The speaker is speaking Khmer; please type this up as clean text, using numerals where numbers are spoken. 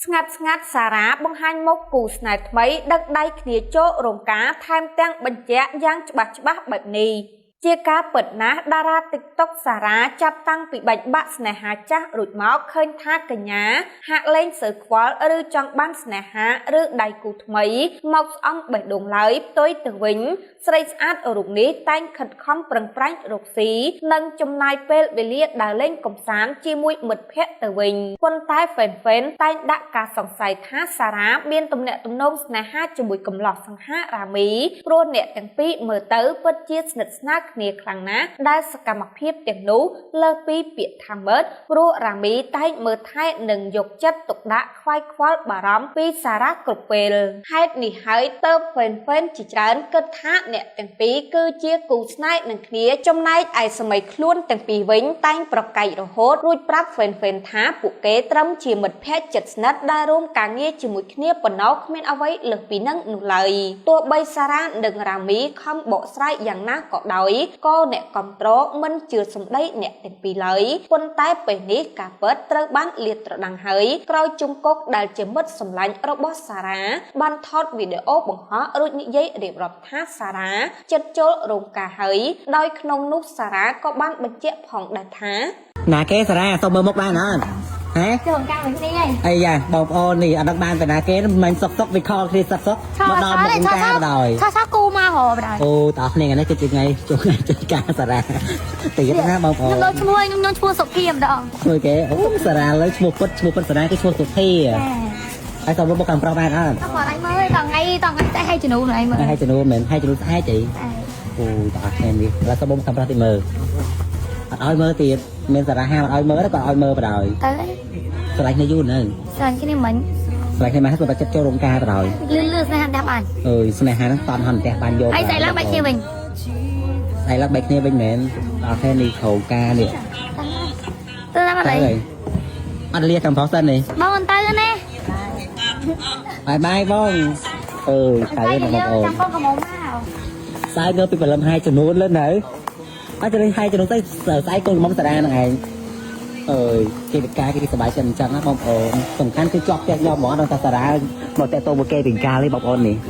ស្ងាត់ស្ងាត់សារ៉ាបង្ហាញមុខគូស្នេហ៍ថ្មីដឹកដៃគ្នាចូលរោងការថែមទាំងបញ្ជាក់យ៉ាងច្បាស់ច្បាស់បែបនេះជាការពិតណាស់តារា TikTok សារ៉ាចាប់តាំងពីបែកបាក់ស្នេហាចាស់រួចមកឃើញថាកញ្ញាហាក់លែងសូវខ្វល់ឬចង់បានស្នេហាឬដៃគូថ្មីមកស្អំបេះដូងឡើយផ្ទុយទៅវិញស្រីស្អាតរូបនេះតែងខិតខំប្រឹងប្រែងរកស៊ីនិងចំណាយពេលវេលាដើរលេងកម្សាន្តជាមួយមិត្តភ័ក្តិទៅវិញប៉ុន្តែហ្វេនហ្វេនតែងដាក់ការសង្ស័យថាសារ៉ាមានទំនាក់ទំនងស្នេហាជាមួយកំឡោះសង្ហារាមីព្រោះអ្នកទាំងពីរមើលទៅពិតជាស្និទ្ធស្នាលគ្នាខ្លាំងណាស់ដែលសកម្មភាពទាំងនោះលើសពីពាក្យថាមិត្តព្រោះរាមីតែងមើលថែនិងយកចិត្តទុកដាក់ខ្វាយខ្វល់បារម្ភពីសារ៉ាគ្រប់ពេលហេតុនេះហើយតើហ្វេនហ្វេនជាច្រើនគិតថាអ្នកទាំងពីរគឺជាគូស្នេហ៍នឹងគ្នាចំណែកឯសម័យខ្លួនទាំងពីរវិញតែងប្រកែករហូតរួចប្រាប់ហ្វេនហ្វេនថាពួកគេត្រឹមជាមិត្តភ័ក្តិជិតស្និទ្ធដែលរួមការងារជាមួយគ្នាប៉ុណ្ណោះគ្មានអ្វីលើសពីនឹងនោះឡើយទោះបីសារ៉ានិងរ៉ាមីខំបកស្រាយយ៉ាងណាក៏ដោយក៏អ្នកកំត្រមិនជឿសម្ដីអ្នកទាំងពីរឡើយប៉ុន្តែពេលនេះការពិតត្រូវបានលាតត្រដាងហើយក្រោយជុងកុកដែលជាមិត្តសម្លាញ់របស់សារ៉ាបានថតវីដេអូបង្ហោះរួចនិយាយរៀបរាប់ថាសារ៉ាចិត្តចូលរោងការហើយដោយក្នុងនោះសារ៉ាក៏បានបញ្ជាក់ផងដែរថា ណាគេសារ៉ាសុំមើលមុខបានអត់ហ៎ ចូលការមួយគ្នាហើយ អីយ៉ាបងប្អូននេះអត់ដឹងបានតែណាគេមិនសុកសុកវាខលគ្នាសុកសុកមកដល់មុខការបណ្ដោយ ឆាឆាគូមករបណ្ដោយ អូតើគ្នាថ្ងៃនេះគឺជាថ្ងៃចូលថ្ងៃចូលការសារ៉ាទៀតណាបងប្អូន ខ្ញុំលើឈ្មោះខ្ញុំខ្ញុំឈ្មោះសុភាម្ដង ឈ្មោះគេអូសារ៉ាលើឈ្មោះពុតឈ្មោះពុតសារ៉ាគឺឈ្មោះសុភាហើយសុំមើលមុខខាងប្រុសបានអត់ អត់គាត់ឲ្យមើលតថ្ងៃតថ្ងៃតែឲ្យជំនួសឲ្យមើល ហើយជំនួសមែនហើយជំនួសស្អែកអីអូតើគ្នានេះឡើយសុំមុខខាងប្រុសតិចមើលអត់ឲ្យមើលទៀតមានសារ៉ាហាអត់ឲ្យមើលក៏ឲ្យមើលបណ្ដោយ ទៅ ស្រឡាញ់គ្នាយូរនៅ ស្រាញ់គ្នាមិញ ស្រឡាញ់គ្នាមកហើយគាត់ចិត្តចូលរោងការបណ្ដោយ លឿនលឿនស្នេហាផ្ទះបាន អើយស្នេហាហ្នឹងតន់ហន់ផ្ទះបានយក ហើយស្អែកឡើងបែកគ្នាវិញ ស្អែកឡើងបែកគ្នាវិញមែនដល់ខែនេះគ្រោងការនេះ ទៅតាមអត់ ទៅហើយអត់លាកំប្រុសសិននេះ បងអត់ទៅណា បាយបាយបងអើយទៅណាបងប្អូន ចាំបងកំមុំមក ស្អែកងើបពីព្រលឹមហាយចំនួនលឿនទៅអត់ទៅហាយចំនួនទៅស្អែកកូនមុំសារាហ្នឹងឯងអើយគេវិការគេសប្បាយចិត្តអញ្ចឹងណាបងប្អូនសំខាន់គឺជាប់ផ្ទះយកហ្មងដល់តាសារាមកតាក់ទងមកគេពីកាលនេះបងប្អូននេះ។